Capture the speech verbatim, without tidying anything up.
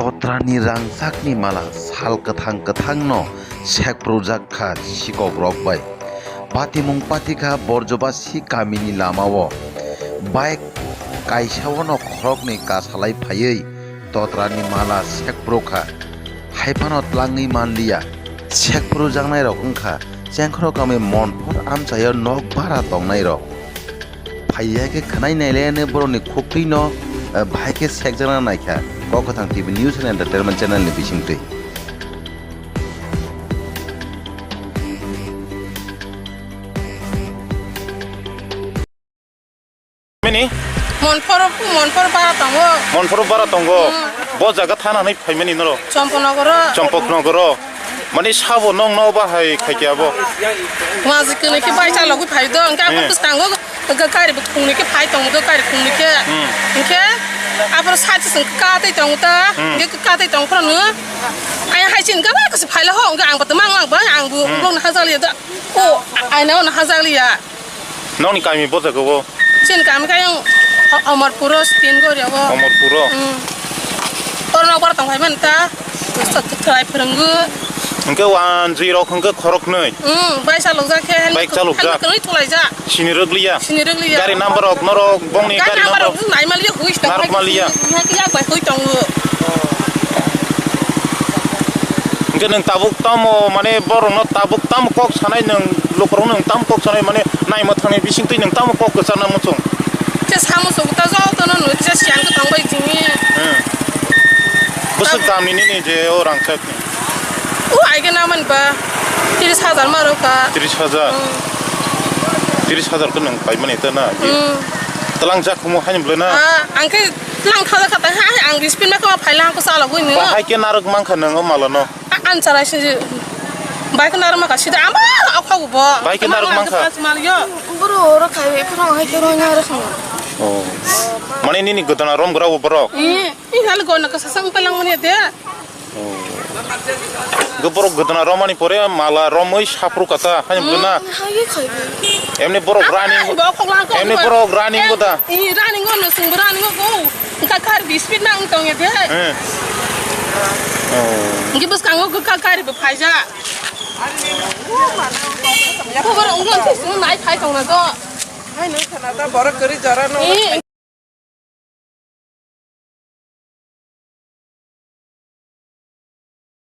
Totrani rangchakni mala sal kwthang kwthangno sekprojak kha sikokrok bai. Patimung patikha Borjobasi kamini lamao. Bike kaisaono khoroknwi kasalai phaiwi totrani mala sekprokha. Haiphano tlangwi manliya. Sekprojaknairok wngkha chengkhoro kamwi monphor amchaio nok bara tongnairok. Phaiya khe khwnai nailaiano borokni khuktwino, eh, bahai khe sekjakna naikha. Kok Kwthang T V News and Entertainment Channel ni bisingtwi. Mini? Monphoro, monphor bara tongo. Monphoro bara tongo. Hmm. Bo jaga thana hinwi phaimani norok? Chompoknogoro. Chompoknogoro. Mani sabo nong no bahai khaikhe abo? Waji kwnwi khe bai chalogwi phai do, hwnkhe abo Hmm. bwskango gari bo khungni khe phai tongo do, gari khungni khe. Hmm. Hwnkhe aphuru side se chwng ka tei tongo ta, Hmm. hwnkhe ka tei tong phuru no. Ai hai chini gana kasi phaila ho, hwnkhe ang bo tongma ang bo, ang bo Hmm. borokno hajakliya do. O, aina ono hajakliya. Nokni kami bo jaga o? Chini kami khe ayang O-, Omorpuro, Stingori o. Omorpuro? Hmm. Oro nok bara tong phai mani ta. Sa-, sa-, salai phwrwngwi. Hwnkhe wanjwi rok hwnkhe khoroknwi? Hmm, bai chalokjak khe. Bai chalokjak? Helmet kwrwi thulaijak. Sini rwgliya? Sini rwgliya. Gari number rok norok bongni gari number rok naimaliya, hui tong. Narwkmaliya? Yak bai hui tongo. Hwnkhe nwng tabuk tamo, mane, borokno tabuk tamo kok sanai nwng, lukurokno nwng tamo kok sanai, mane, naima thangni bisingtwi nwng tamo kok kwchana muchung? Khe sa muchung ta jotono nwng kisa siyan kwthang bai chini. Hmm. Bwswk damni nini je o rangchak? O aigena mani ba tris hajar ma rwkha. Tris hajar? Hmm. Tris hajar khe nwng paimani ta na? Hmm. Twlang jak humo haini bwlai na? Ah, ang khe Lang thaja kha tang ha, ang bispin ma kama phaila ang ko chalogwi nini. Bahai khe narwk mankha nwng o malano? A-, ang chalai se bai khe narwk mankha sida ama okha bo. Bai khe narwk mankha? Mal yo. Bro, oro khai phano hai khe roi narwk kha. Oh. Mane nini gwdana romgra bo borok? Eh, i hal gona ka sasang palang mani de. Hwnkhe borok gwdana romani pore mala romwi saphru kata, haino bwna. Hmm, hai khe khai. Emni borok running, bo khoklang kok emni borok running bo da. Eh, running o no sung running o go. Ka kar di speed nang tong ya de. Eh. Oh. Ngi bus kango ka kar bo phaija. Ko bor unglang sung nai phai tong na do. Hai nung khana ta borok kwrwi jora no. Eh,